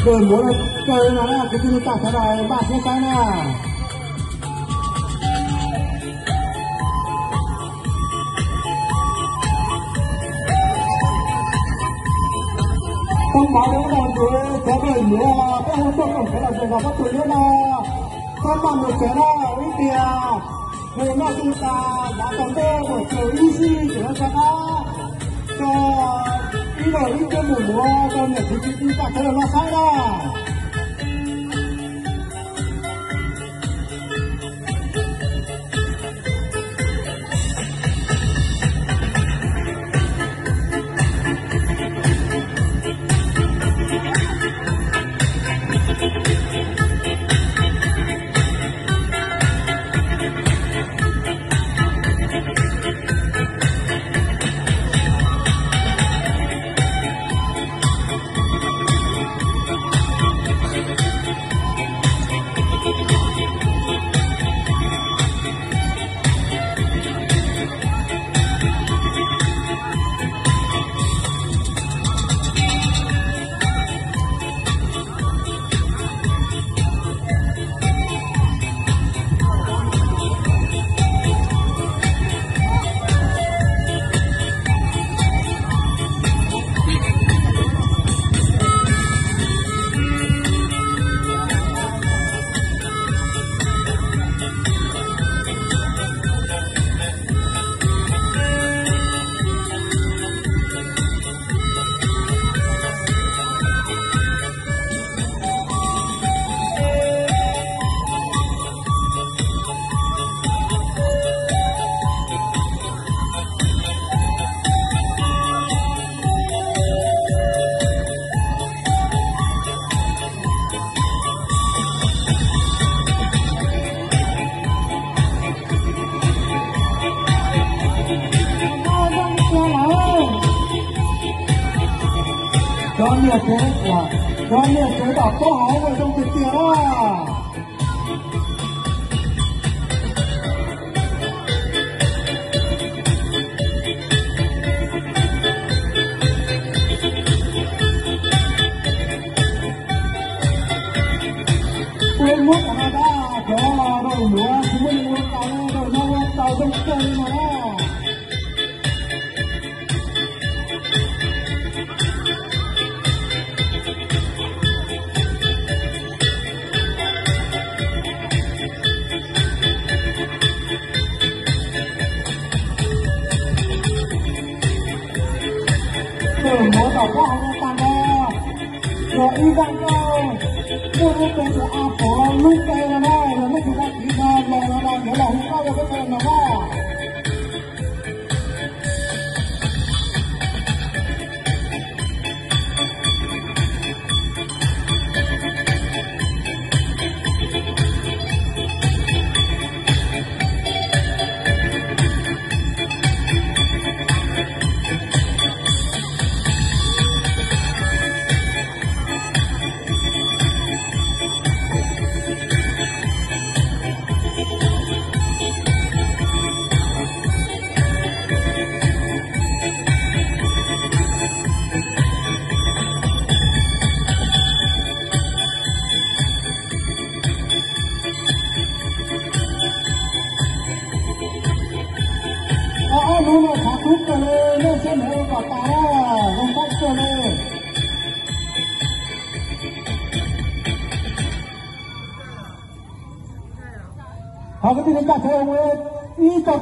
Tus muam no kaw no na, kwv tij neej tsa sawv daws npaj siab saib na. Thông báo rau ib tsoom niam txiv cov poj niam peb hu tuaj koom sawv daws ces kom koj tus hlub no koj maj mus tsev na, ib tias mus noj su tas yav tau ntej mus txog ib sij ces rov qab tso ib los ib coj mus muab rau niam txiv kwv tij neej tsa sawv daws no saib na. Cov niam tsev, cov niam tsev tom pob hauv ua zoo tiag tiag na. Ua muab kom no da, cov rau yuav tsis muaj neeg ua tau, rau no ua tau zoo kawg li no na. Tus muam tom pob hauv no tag nrho yog ib zaj nkauj muaj lub npe tias A Pov lub npe no na, yog nej tus dab tsi no los no na, yuav los hu nkauj rau peb sawv daws mloog na. Ob hnub no qhov kub kawg li, nej siab ntev ua kom tas na, zoo npaum kawg li. Hos kwv tij neej tsa sawv daws ua ib tog